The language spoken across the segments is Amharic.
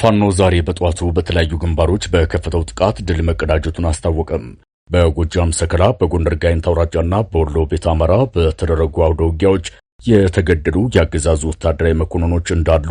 ፋኖ ዛሬ በጠዋቱ በተለያዩ ግንባሮች በከፈተው ጥቃት ድል መቀዳጀቱን አስታወቀም። በጎጃም ሰከላ፣ በጎንደር ጋይንት አውራጃና በወሎ ቤተ አማራ በተደረጉ አውደ ውጊያዎች የተገደሉ የአገዛዙ ወታደራዊ መኮንኖች እንዳሉ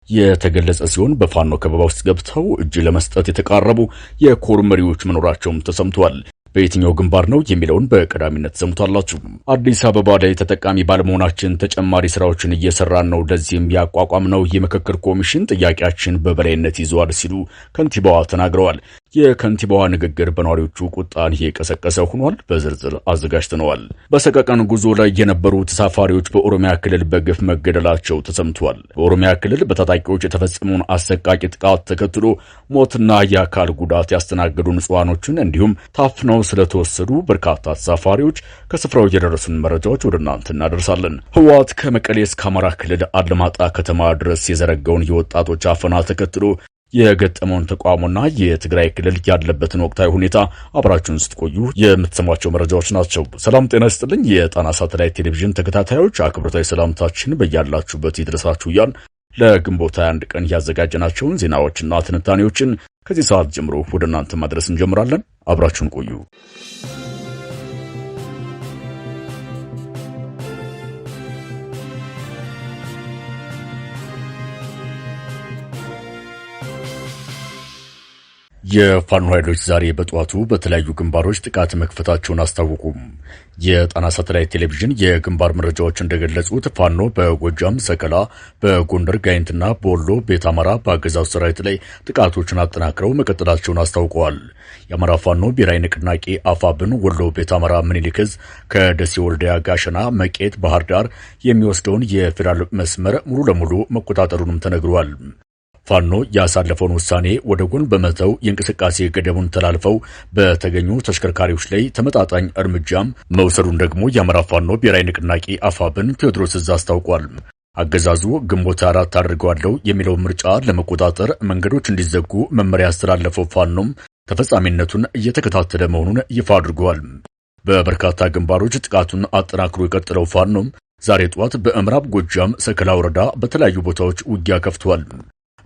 የተገለጸ ሲሆን በፋኖ ከበባ ውስጥ ገብተው እጅ ለመስጠት የተቃረቡ የኮር መሪዎች መኖራቸውም ተሰምቷል። በየትኛው ግንባር ነው የሚለውን በቀዳሚነት ሰምታላችሁ። አዲስ አበባ ላይ ተጠቃሚ ባለመሆናችን ተጨማሪ ስራዎችን እየሰራን ነው፣ ለዚህም ያቋቋምነው የምክክር ኮሚሽን ጥያቄያችን በበላይነት ይዘዋል ሲሉ ከንቲባዋ ተናግረዋል። የከንቲባዋ ንግግር በነዋሪዎቹ ቁጣን የቀሰቀሰ ሆኗል። በዝርዝር አዘጋጅተነዋል። በሰቀቀን ጉዞ ላይ የነበሩ ተሳፋሪዎች በኦሮሚያ ክልል በግፍ መገደላቸው ተሰምቷል። በኦሮሚያ ክልል በታጣቂዎች የተፈጸመውን አሰቃቂ ጥቃት ተከትሎ ሞትና የአካል ጉዳት ያስተናገዱ ንጹሃኖችን እንዲሁም ታፍነው ስለተወሰዱ በርካታ ተሳፋሪዎች ከስፍራው የደረሱን መረጃዎች ወደ እናንተ እናደርሳለን። ህወሓት ከመቀሌ እስከ አማራ ክልል አላማጣ ከተማ ድረስ የዘረጋውን የወጣቶች አፈና ተከትሎ የገጠመውን ተቃውሞና የትግራይ ክልል ያለበትን ወቅታዊ ሁኔታ አብራችሁን ስትቆዩ የምትሰሟቸው መረጃዎች ናቸው። ሰላም ጤና ይስጥልኝ። የጣና ሳተላይት ቴሌቪዥን ተከታታዮች አክብሮታዊ ሰላምታችን በያላችሁበት ይድረሳችሁ እያልን ለግንቦት 21 ቀን ያዘጋጀናቸውን ዜናዎችና ትንታኔዎችን ከዚህ ሰዓት ጀምሮ ወደ እናንተ ማድረስ እንጀምራለን። አብራችሁን ቆዩ። የፋኖ ኃይሎች ዛሬ በጠዋቱ በተለያዩ ግንባሮች ጥቃት መክፈታቸውን አስታወቁም። የጣና ሳተላይት ቴሌቪዥን የግንባር መረጃዎች እንደገለጹት ፋኖ በጎጃም ሰከላ፣ በጎንደር ጋይንትና በወሎ ቤት አማራ በአገዛዙ ሰራዊት ላይ ጥቃቶችን አጠናክረው መቀጠላቸውን አስታውቀዋል። የአማራ ፋኖ ብሔራዊ ንቅናቄ አፋብን ወሎ ቤት አማራ ምኒልክ ዕዝ ከደሴ ወልዲያ፣ ጋሸና፣ መቄት፣ ባህር ዳር የሚወስደውን የፌዴራል መስመር ሙሉ ለሙሉ መቆጣጠሩንም ተነግሯል። ፋኖ ያሳለፈውን ውሳኔ ወደ ጎን በመተው የእንቅስቃሴ ገደቡን ተላልፈው በተገኙ ተሽከርካሪዎች ላይ ተመጣጣኝ እርምጃም መውሰዱን ደግሞ የአማራ ፋኖ ብሔራዊ ንቅናቄ አፋብን ቴዎድሮስ ዕዝ አስታውቋል። አገዛዙ ግንቦት 4 አድርገዋለሁ የሚለው ምርጫ ለመቆጣጠር መንገዶች እንዲዘጉ መመሪያ ያስተላለፈው ፋኖም ተፈጻሚነቱን እየተከታተለ መሆኑን ይፋ አድርገዋል። በበርካታ ግንባሮች ጥቃቱን አጠናክሮ የቀጠለው ፋኖም ዛሬ ጠዋት በምዕራብ ጎጃም ሰከላ ወረዳ በተለያዩ ቦታዎች ውጊያ ከፍቷል።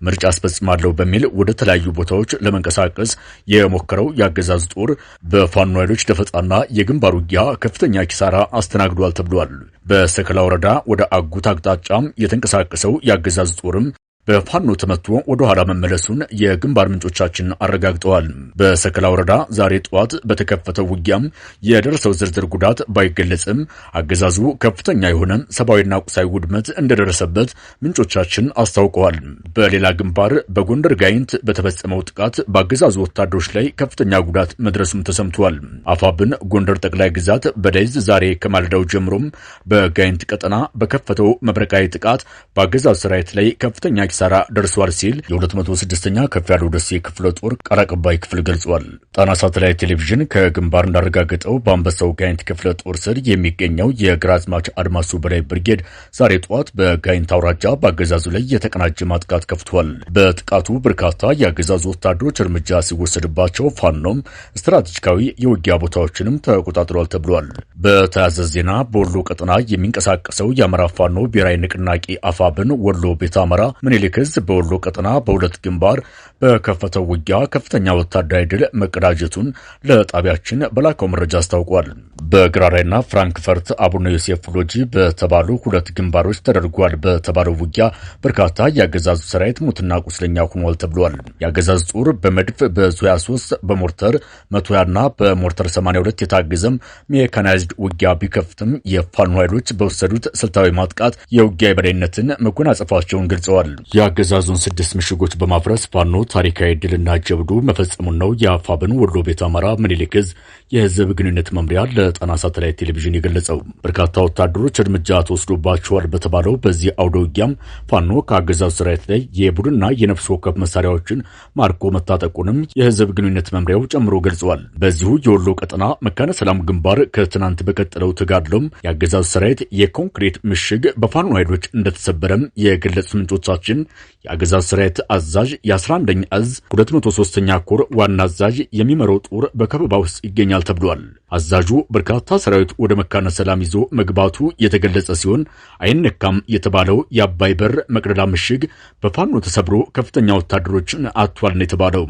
ምርጫ አስፈጽማለሁ በሚል ወደ ተለያዩ ቦታዎች ለመንቀሳቀስ የሞከረው የአገዛዝ ጦር በፋኖ ኃይሎች ደፈጣና የግንባር ውጊያ ከፍተኛ ኪሳራ አስተናግዷል ተብሏል። በሰከላ ወረዳ ወደ አጉት አቅጣጫ የተንቀሳቀሰው የአገዛዝ ጦርም በፋኖ ተመቶ ወደ ኋላ መመለሱን የግንባር ምንጮቻችን አረጋግጠዋል። በሰከላ ወረዳ ዛሬ ጠዋት በተከፈተው ውጊያም የደረሰው ዝርዝር ጉዳት ባይገለጽም አገዛዙ ከፍተኛ የሆነ ሰብአዊና ቁሳዊ ውድመት እንደደረሰበት ምንጮቻችን አስታውቀዋል። በሌላ ግንባር በጎንደር ጋይንት በተፈጸመው ጥቃት በአገዛዙ ወታደሮች ላይ ከፍተኛ ጉዳት መድረሱም ተሰምቷል። አፋብን ጎንደር ጠቅላይ ግዛት በላይ ዕዝ ዛሬ ከማለዳው ጀምሮም በጋይንት ቀጠና በከፈተው መብረቃዊ ጥቃት በአገዛዙ ሰራዊት ላይ ከፍተኛ ኪሳራ ደርሷል ሲል የ206ኛ ከፍ ያለው ደሴ ክፍለ ጦር ቃል አቀባይ ክፍል ገልጿል። ጣና ሳተላይት ቴሌቪዥን ከግንባር እንዳረጋገጠው በአንበሳው ጋይንት ክፍለ ጦር ስር የሚገኘው የግራዝማች አድማሱ በላይ ብርጌድ ዛሬ ጠዋት በጋይንት አውራጃ በአገዛዙ ላይ የተቀናጀ ማጥቃት ከፍቷል። በጥቃቱ በርካታ የአገዛዙ ወታደሮች እርምጃ ሲወሰድባቸው፣ ፋኖም ስትራቴጂካዊ የውጊያ ቦታዎችንም ተቆጣጥሯል ተብሏል። በተያያዘ ዜና በወሎ ቀጠና የሚንቀሳቀሰው የአማራ ፋኖ ብሔራዊ ንቅናቄ አፋብን ወሎ ቤተ አማራ ምኒልክ ዕዝ በወሎ ቀጠና በሁለት ግንባር በከፈተው ውጊያ ከፍተኛ ወታደራዊ ድል መቀዳጀቱን ለጣቢያችን በላከው መረጃ አስታውቋል። በግራራይና ፍራንክፈርት አቡነ ዮሴፍ ሎጂ በተባሉ ሁለት ግንባሮች ተደርጓል በተባለው ውጊያ በርካታ የአገዛዙ ሰራዊት ሙትና ቁስለኛ ሆኗል ተብሏል። የአገዛዙ ጦር በመድፍ በዙ 23 በሞርተር 120ና በሞርተር 82 የታገዘም ሜካናይዝድ ውጊያ ቢከፍትም የፋኖ ኃይሎች በወሰዱት ስልታዊ ማጥቃት የውጊያ የበላይነትን መጎናጸፋቸውን ገልጸዋል። የአገዛዙን 6 ምሽጎች በማፍረስ ፋኖ ታሪካዊ ድልና ጀብዱ መፈጸሙን ነው የአፋብን ወሎ ቤተ አማራ ምኒልክ ዕዝ የህዝብ ግንኙነት መምሪያ ለጣና ሳተላይት ቴሌቪዥን የገለጸው። በርካታ ወታደሮች እርምጃ ተወስዶባቸዋል በተባለው በዚህ አውደ ውጊያም ፋኖ ከአገዛዙ ሰራዊት ላይ የቡድንና የነፍስ ወከፍ መሳሪያዎችን ማርኮ መታጠቁንም የህዝብ ግንኙነት መምሪያው ጨምሮ ገልጸዋል። በዚሁ የወሎ ቀጠና መካነ ሰላም ግንባር ከትናንት በቀጠለው ተጋድሎም የአገዛዙ ሰራዊት የኮንክሪት ምሽግ በፋኖ ኃይሎች እንደተሰበረም የገለጹት ምንጮቻችን ቴሌቪዥን የአገዛዙ ሰራዊት አዛዥ የ11ኛ እዝ 203ኛ ኮር ዋና አዛዥ የሚመራው ጦር በከበባ ውስጥ ይገኛል ተብሏል። አዛዡ በርካታ ሰራዊት ወደ መካነ ሰላም ይዞ መግባቱ የተገለጸ ሲሆን አይነካም የተባለው የአባይ በር መቅደላ ምሽግ በፋኖ ተሰብሮ ከፍተኛ ወታደሮችን አጥቷል ነው የተባለው።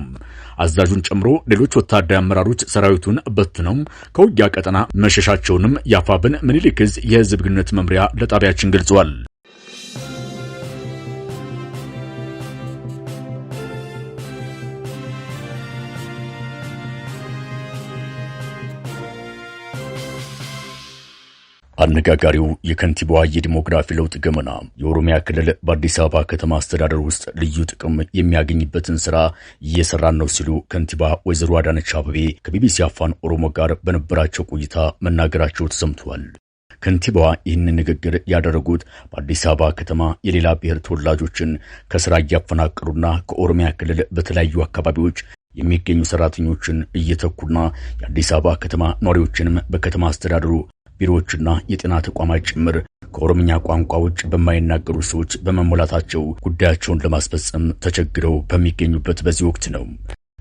አዛዡን ጨምሮ ሌሎች ወታደራዊ አመራሮች ሰራዊቱን በትነው ከውጊያ ቀጠና መሸሻቸውንም የአፋብን ምኒልክ ዕዝ የህዝብ ግንኙነት መምሪያ ለጣቢያችን ገልጿል። አነጋጋሪው የከንቲባዋ የዲሞግራፊ ለውጥ ገመና የኦሮሚያ ክልል በአዲስ አበባ ከተማ አስተዳደር ውስጥ ልዩ ጥቅም የሚያገኝበትን ስራ እየሰራን ነው ሲሉ ከንቲባ ወይዘሮ አዳነች አቤቤ ከቢቢሲ አፋን ኦሮሞ ጋር በነበራቸው ቆይታ መናገራቸው ተሰምቷል። ከንቲባዋ ይህንን ንግግር ያደረጉት በአዲስ አበባ ከተማ የሌላ ብሔር ተወላጆችን ከስራ እያፈናቀሉና ከኦሮሚያ ክልል በተለያዩ አካባቢዎች የሚገኙ ሰራተኞችን እየተኩና የአዲስ አበባ ከተማ ነዋሪዎችንም በከተማ አስተዳደሩ ቢሮዎችና የጤና ተቋማት ጭምር ከኦሮምኛ ቋንቋ ውጭ በማይናገሩ ሰዎች በመሞላታቸው ጉዳያቸውን ለማስፈጸም ተቸግረው በሚገኙበት በዚህ ወቅት ነው።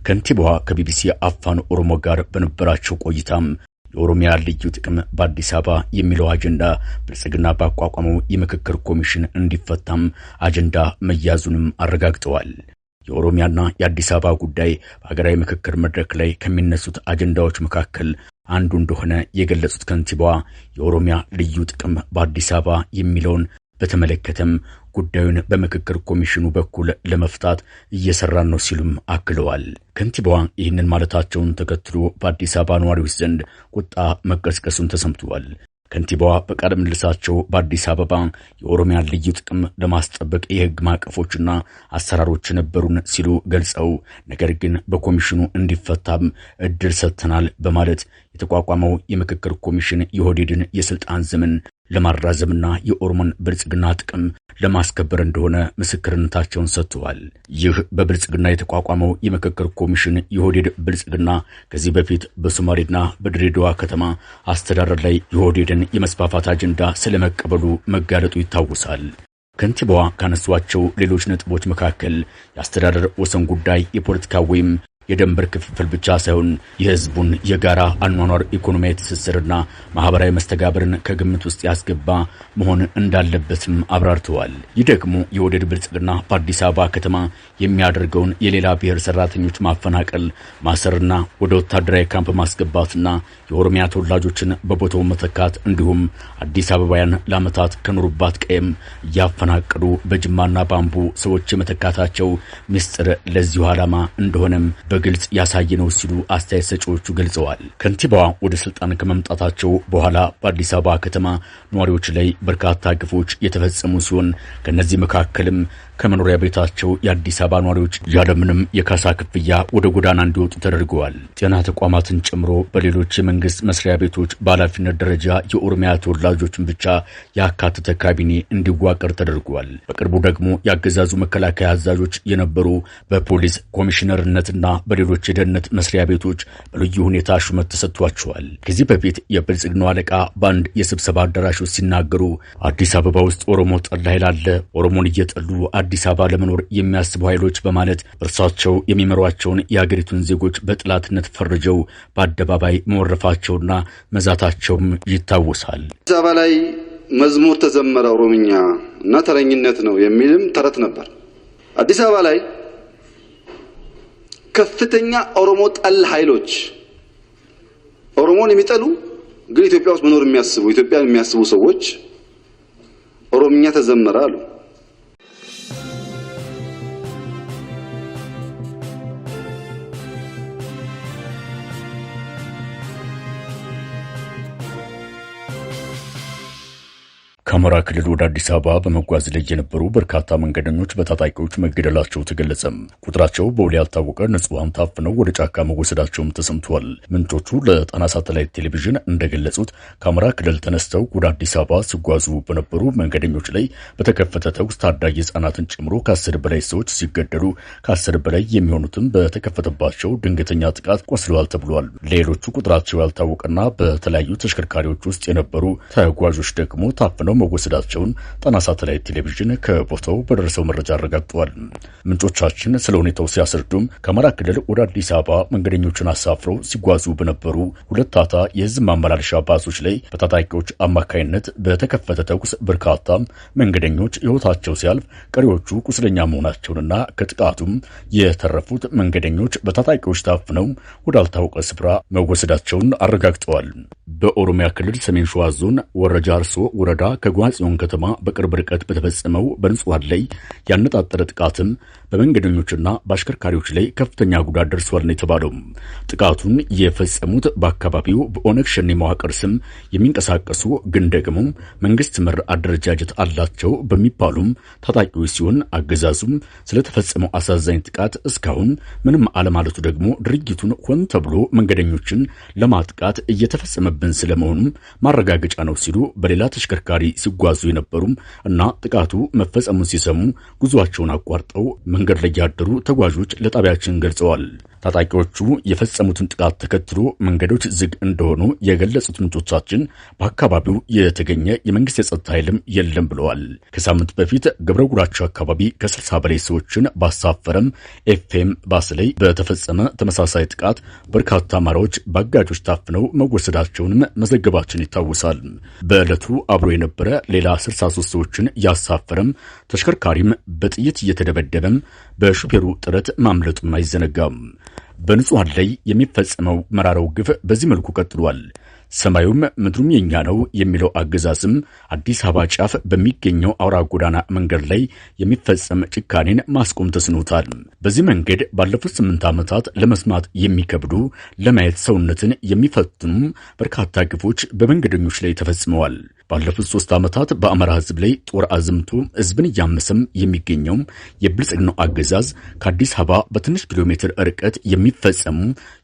ከንቲባዋ ከቢቢሲ አፋን ኦሮሞ ጋር በነበራቸው ቆይታም የኦሮሚያ ልዩ ጥቅም በአዲስ አበባ የሚለው አጀንዳ ብልጽግና ባቋቋመው የምክክር ኮሚሽን እንዲፈታም አጀንዳ መያዙንም አረጋግጠዋል። የኦሮሚያና የአዲስ አበባ ጉዳይ በሀገራዊ ምክክር መድረክ ላይ ከሚነሱት አጀንዳዎች መካከል አንዱ እንደሆነ የገለጹት ከንቲባዋ የኦሮሚያ ልዩ ጥቅም በአዲስ አበባ የሚለውን በተመለከተም ጉዳዩን በምክክር ኮሚሽኑ በኩል ለመፍታት እየሰራን ነው ሲሉም አክለዋል። ከንቲባዋ ይህንን ማለታቸውን ተከትሎ በአዲስ አበባ ነዋሪዎች ዘንድ ቁጣ መቀስቀሱን ተሰምቷል። ከንቲባዋ በቃለ ምልልሳቸው በአዲስ አበባ የኦሮሚያን ልዩ ጥቅም ለማስጠበቅ የሕግ ማዕቀፎችና አሰራሮች ነበሩን ሲሉ ገልጸው ነገር ግን በኮሚሽኑ እንዲፈታም እድል ሰጥተናል በማለት የተቋቋመው የምክክር ኮሚሽን የኦህዴድን የስልጣን ዘመን ለማራዘምና የኦሮሞን ብልጽግና ጥቅም ለማስከበር እንደሆነ ምስክርነታቸውን ሰጥተዋል። ይህ በብልጽግና የተቋቋመው የምክክር ኮሚሽን የኦህዴድ ብልጽግና ከዚህ በፊት በሶማሌና በድሬዳዋ ከተማ አስተዳደር ላይ የኦህዴድን የመስፋፋት አጀንዳ ስለመቀበሉ መጋለጡ ይታወሳል። ከንቲባዋ ካነሷቸው ሌሎች ነጥቦች መካከል የአስተዳደር ወሰን ጉዳይ የፖለቲካ ወይም የደንበር ክፍፍል ብቻ ሳይሆን የህዝቡን የጋራ አኗኗር፣ ኢኮኖሚያዊ ትስስርና ማህበራዊ መስተጋብርን ከግምት ውስጥ ያስገባ መሆን እንዳለበትም አብራርተዋል። ይህ ደግሞ የኦህዴድ ብልጽግና በአዲስ አበባ ከተማ የሚያደርገውን የሌላ ብሔር ሰራተኞች ማፈናቀል፣ ማሰርና ወደ ወታደራዊ ካምፕ ማስገባትና የኦሮሚያ ተወላጆችን በቦታው መተካት እንዲሁም አዲስ አበባውያን ለዓመታት ከኖሩባት ቀየም እያፈናቀሉ በጅማና ባምቡ ሰዎች የመተካታቸው ምስጢር ለዚሁ ዓላማ እንደሆነም በግልጽ ያሳየ ነው ሲሉ አስተያየት ሰጪዎቹ ገልጸዋል። ከንቲባዋ ወደ ስልጣን ከመምጣታቸው በኋላ በአዲስ አበባ ከተማ ነዋሪዎች ላይ በርካታ ግፎች የተፈጸሙ ሲሆን ከነዚህ መካከልም ከመኖሪያ ቤታቸው የአዲስ አበባ ነዋሪዎች ያለምንም የካሳ ክፍያ ወደ ጎዳና እንዲወጡ ተደርገዋል። ጤና ተቋማትን ጨምሮ በሌሎች የመንግስት መስሪያ ቤቶች በኃላፊነት ደረጃ የኦሮሚያ ተወላጆችን ብቻ ያካተተ ካቢኔ እንዲዋቀር ተደርጓል። በቅርቡ ደግሞ የአገዛዙ መከላከያ አዛዦች የነበሩ በፖሊስ ኮሚሽነርነትና በሌሎች የደህንነት መስሪያ ቤቶች በልዩ ሁኔታ ሹመት ተሰጥቷቸዋል። ከዚህ በፊት የብልጽግናው አለቃ በአንድ የስብሰባ አዳራሽ ውስጥ ሲናገሩ አዲስ አበባ ውስጥ ኦሮሞ ጠል ኃይል አለ፣ ኦሮሞን እየጠሉ አዲስ አበባ ለመኖር የሚያስቡ ኃይሎች በማለት እርሳቸው የሚመሯቸውን የአገሪቱን ዜጎች በጥላትነት ፈርጀው በአደባባይ መወረፋቸውና መዛታቸውም ይታወሳል። አዲስ አበባ ላይ መዝሙር ተዘመረ ኦሮምኛ እና ተረኝነት ነው የሚልም ተረት ነበር። አዲስ አበባ ላይ ከፍተኛ ኦሮሞ ጠል ኃይሎች ኦሮሞን የሚጠሉ ግን ኢትዮጵያ ውስጥ መኖር የሚያስቡ ኢትዮጵያን የሚያስቡ ሰዎች ኦሮምኛ ተዘመረ አሉ። ከአማራ ክልል ወደ አዲስ አበባ በመጓዝ ላይ የነበሩ በርካታ መንገደኞች በታጣቂዎች መገደላቸው ተገለጸ። ቁጥራቸው በውል ያልታወቀ ንጹሐን ታፍነው ወደ ጫካ መወሰዳቸውም ተሰምቷል። ምንጮቹ ለጣና ሳተላይት ቴሌቪዥን እንደገለጹት ከአማራ ክልል ተነስተው ወደ አዲስ አበባ ሲጓዙ በነበሩ መንገደኞች ላይ በተከፈተ ተኩስ ታዳጊ ሕጻናትን ጨምሮ ከ10 በላይ ሰዎች ሲገደሉ ከ10 በላይ የሚሆኑትም በተከፈተባቸው ድንገተኛ ጥቃት ቆስለዋል ተብሏል። ሌሎቹ ቁጥራቸው ያልታወቀና በተለያዩ ተሽከርካሪዎች ውስጥ የነበሩ ተጓዦች ደግሞ ታፍነው ታፍነው መወሰዳቸውን ጣና ሳተላይት ቴሌቪዥን ከቦታው በደረሰው መረጃ አረጋግጧል። ምንጮቻችን ስለ ሁኔታው ሲያስረዱም ከአማራ ክልል ወደ አዲስ አበባ መንገደኞችን አሳፍረው ሲጓዙ በነበሩ ሁለት ታታ የህዝብ ማመላለሻ ባሶች ላይ በታጣቂዎች አማካይነት በተከፈተ ተኩስ በርካታ መንገደኞች ሕይወታቸው ሲያልፍ ቀሪዎቹ ቁስለኛ መሆናቸውንና ከጥቃቱም የተረፉት መንገደኞች በታጣቂዎች ታፍነው ወዳልታወቀ ስፍራ መወሰዳቸውን አረጋግጠዋል። በኦሮሚያ ክልል ሰሜን ሸዋ ዞን ወረጃ አርሶ ወረዳ ከጓጽዮን ከተማ በቅርብ ርቀት በተፈጸመው በንጹሃን ላይ ያነጣጠረ ጥቃትም በመንገደኞችና በአሽከርካሪዎች ላይ ከፍተኛ ጉዳት ደርሷል ነው የተባለው። ጥቃቱን የፈጸሙት በአካባቢው በኦነግ ሸኔ መዋቅር ስም የሚንቀሳቀሱ ግን ደግሞ መንግስት መር አደረጃጀት አላቸው በሚባሉም ታጣቂዎች ሲሆን አገዛዙም ስለተፈጸመው አሳዛኝ ጥቃት እስካሁን ምንም አለማለቱ ደግሞ ድርጊቱን ሆን ተብሎ መንገደኞችን ለማጥቃት እየተፈጸመብን ስለመሆኑም ማረጋገጫ ነው ሲሉ በሌላ ተሽከርካሪ ሲጓዙ የነበሩም እና ጥቃቱ መፈጸሙን ሲሰሙ ጉዟቸውን አቋርጠው መንገድ ላይ ያደሩ ተጓዦች ለጣቢያችን ገልጸዋል። ታጣቂዎቹ የፈጸሙትን ጥቃት ተከትሎ መንገዶች ዝግ እንደሆኑ የገለጹት ምንጮቻችን በአካባቢው የተገኘ የመንግስት የጸጥታ ኃይልም የለም ብለዋል። ከሳምንት በፊት ገብረ ጉራቻ አካባቢ ከ60 በላይ ሰዎችን ባሳፈረም ኤፍኤም ባስ ላይ በተፈጸመ ተመሳሳይ ጥቃት በርካታ አማራዎች በአጋቾች ታፍነው መወሰዳቸውንም መዘገባችን ይታወሳል። በዕለቱ አብሮ የነበረ ሌላ 63 ሰዎችን ያሳፈረም ተሽከርካሪም በጥይት እየተደበደበም በሹፌሩ ጥረት ማምለጡም አይዘነጋም። በንጹሃን ላይ የሚፈጸመው መራራው ግፍ በዚህ መልኩ ቀጥሏል። ሰማዩም ምድሩም የኛ ነው የሚለው አገዛዝም አዲስ አበባ ጫፍ በሚገኘው አውራ ጎዳና መንገድ ላይ የሚፈጸም ጭካኔን ማስቆም ተስኖታል። በዚህ መንገድ ባለፉት 8 ዓመታት ለመስማት የሚከብዱ ለማየት ሰውነትን የሚፈትኑ በርካታ ግፎች በመንገደኞች ላይ ተፈጽመዋል። ባለፉት 3 ዓመታት በአማራ ሕዝብ ላይ ጦር አዝምቶ ሕዝብን እያመሰም የሚገኘው የብልጽግናው አገዛዝ ከአዲስ አበባ በትንሽ ኪሎ ሜትር ርቀት የሚፈጸሙ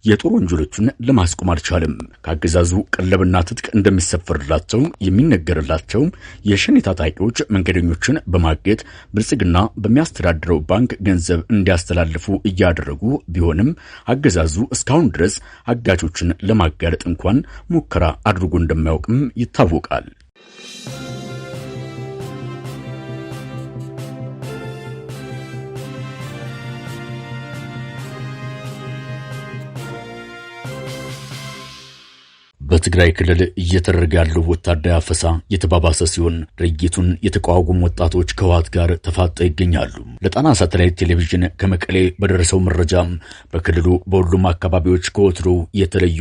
የጦር ወንጀሎችን ለማስቆም አልቻለም። ከአገዛዙ ቀለብና ትጥቅ እንደሚሰፈርላቸው የሚነገርላቸው የሸኔ ታጣቂዎች መንገደኞችን በማገት ብልጽግና በሚያስተዳድረው ባንክ ገንዘብ እንዲያስተላልፉ እያደረጉ ቢሆንም አገዛዙ እስካሁን ድረስ አጋቾችን ለማጋለጥ እንኳን ሙከራ አድርጎ እንደማያውቅም ይታወቃል። በትግራይ ክልል እየተደረገ ያለው ወታደራዊ አፈሳ የተባባሰ ሲሆን ድርጊቱን የተቃወሙ ወጣቶች ከህወሓት ጋር ተፋጠው ይገኛሉ። ለጣና ሳተላይት ቴሌቪዥን ከመቀሌ በደረሰው መረጃ በክልሉ በሁሉም አካባቢዎች ከወትሮ የተለዩ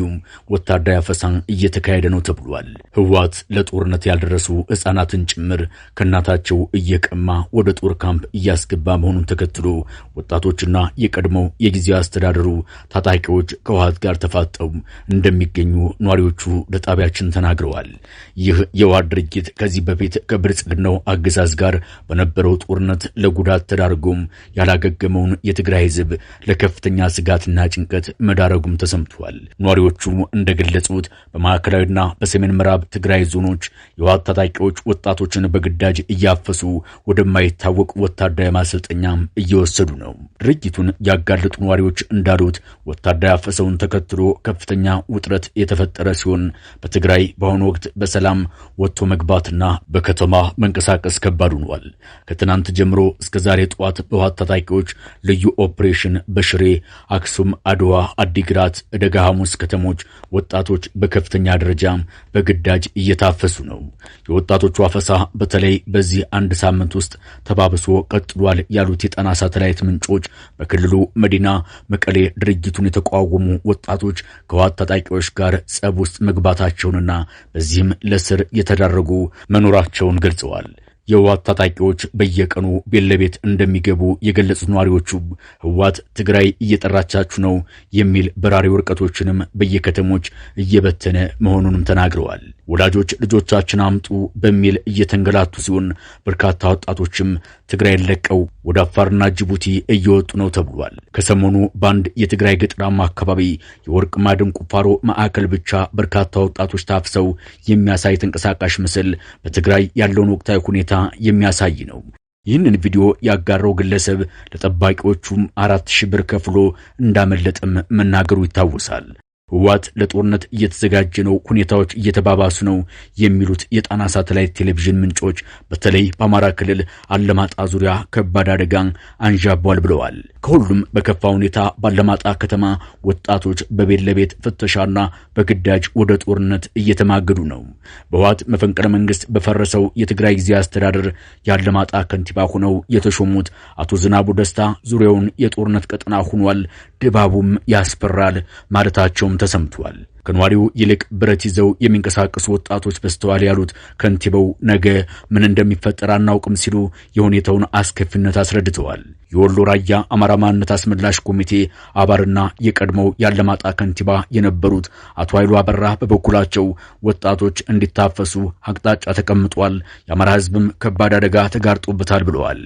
ወታደራዊ አፈሳ እየተካሄደ ነው ተብሏል። ህወሓት ለጦርነት ያልደረሱ ህጻናትን ጭምር ከእናታቸው እየቀማ ወደ ጦር ካምፕ እያስገባ መሆኑን ተከትሎ ወጣቶችና የቀድሞው የጊዜያዊ አስተዳደሩ ታጣቂዎች ከህወሓት ጋር ተፋጠው እንደሚገኙ ነዋሪዎቹ ለጣቢያችን ተናግረዋል። ይህ የህወሓት ድርጊት ከዚህ በፊት ከብልጽግናው አገዛዝ ጋር በነበረው ጦርነት ለጉዳት ተዳርጎም ያላገገመውን የትግራይ ህዝብ ለከፍተኛ ስጋትና ጭንቀት መዳረጉም ተሰምቷል። ነዋሪዎቹ እንደገለጹት በማዕከላዊና በሰሜን ምዕራብ ትግራይ ዞኖች የህወሓት ታጣቂዎች ወጣቶችን በግዳጅ እያፈሱ ወደማይታወቅ ወታደራዊ ማሰልጠኛ እየወሰዱ ነው። ድርጊቱን ያጋለጡ ነዋሪዎች እንዳሉት ወታደራዊ አፈሰውን ተከትሎ ከፍተኛ ውጥረት የተፈጠረ ሲሆን በትግራይ በአሁኑ ወቅት በሰላም ወጥቶ መግባትና በከተማ መንቀሳቀስ ከባድ ሆኗል። ከትናንት ጀምሮ እስከ ዛሬ ጠዋት በህወሓት ታጣቂዎች ልዩ ኦፕሬሽን በሽሬ፣ አክሱም፣ አድዋ፣ አዲግራት፣ ዕዳጋ ሐሙስ ከተሞች ወጣቶች በከፍተኛ ደረጃ በግዳጅ እየታፈሱ ነው። የወጣቶቹ አፈሳ በተለይ በዚህ አንድ ሳምንት ውስጥ ተባብሶ ቀጥሏል ያሉት የጣና ሳተላይት ምንጮች በክልሉ መዲና መቀሌ ድርጊቱን የተቃወሙ ወጣቶች ከህወሓት ታጣቂዎች ጋር ጸብ ውስጥ መግባታቸውንና በዚህም ለስር የተዳረጉ መኖራቸውን ገልጸዋል። የህወሓት ታጣቂዎች በየቀኑ ቤት ለቤት እንደሚገቡ የገለጹት ነዋሪዎቹ ህወሓት ትግራይ እየጠራቻችሁ ነው የሚል በራሪ ወረቀቶችንም በየከተሞች እየበተነ መሆኑንም ተናግረዋል። ወላጆች ልጆቻችን አምጡ በሚል እየተንገላቱ ሲሆን በርካታ ወጣቶችም ትግራይን ለቀው ወደ አፋርና ጅቡቲ እየወጡ ነው ተብሏል። ከሰሞኑ በአንድ የትግራይ ገጠራማ አካባቢ የወርቅ ማዕድን ቁፋሮ ማዕከል ብቻ በርካታ ወጣቶች ታፍሰው የሚያሳይ ተንቀሳቃሽ ምስል በትግራይ ያለውን ወቅታዊ ሁኔታ የሚያሳይ ነው። ይህንን ቪዲዮ ያጋራው ግለሰብ ለጠባቂዎቹም 4000 ብር ከፍሎ እንዳመለጠም መናገሩ ይታወሳል። ህወሓት ለጦርነት እየተዘጋጀ ነው፣ ሁኔታዎች እየተባባሱ ነው የሚሉት የጣና ሳተላይት ቴሌቪዥን ምንጮች በተለይ በአማራ ክልል አለማጣ ዙሪያ ከባድ አደጋ አንዣቧል ብለዋል። ከሁሉም በከፋ ሁኔታ ባለማጣ ከተማ ወጣቶች በቤት ለቤት ፍተሻና በግዳጅ ወደ ጦርነት እየተማገዱ ነው። በህወሓት መፈንቅለ መንግስት በፈረሰው የትግራይ ጊዜያዊ አስተዳደር የአለማጣ ከንቲባ ሆነው የተሾሙት አቶ ዝናቡ ደስታ ዙሪያውን የጦርነት ቀጠና ሆኗል፣ ድባቡም ያስፈራል ማለታቸውም ተሰምቷል። ከነዋሪው ይልቅ ብረት ይዘው የሚንቀሳቀሱ ወጣቶች በዝተዋል ያሉት ከንቲባው ነገ ምን እንደሚፈጠር አናውቅም ሲሉ የሁኔታውን አስከፊነት አስረድተዋል። የወሎ ራያ አማራ ማንነት አስመላሽ ኮሚቴ አባልና የቀድሞው የአለማጣ ከንቲባ የነበሩት አቶ ኃይሉ አበራ በበኩላቸው ወጣቶች እንዲታፈሱ አቅጣጫ ተቀምጧል፣ የአማራ ህዝብም ከባድ አደጋ ተጋርጦበታል ብለዋል።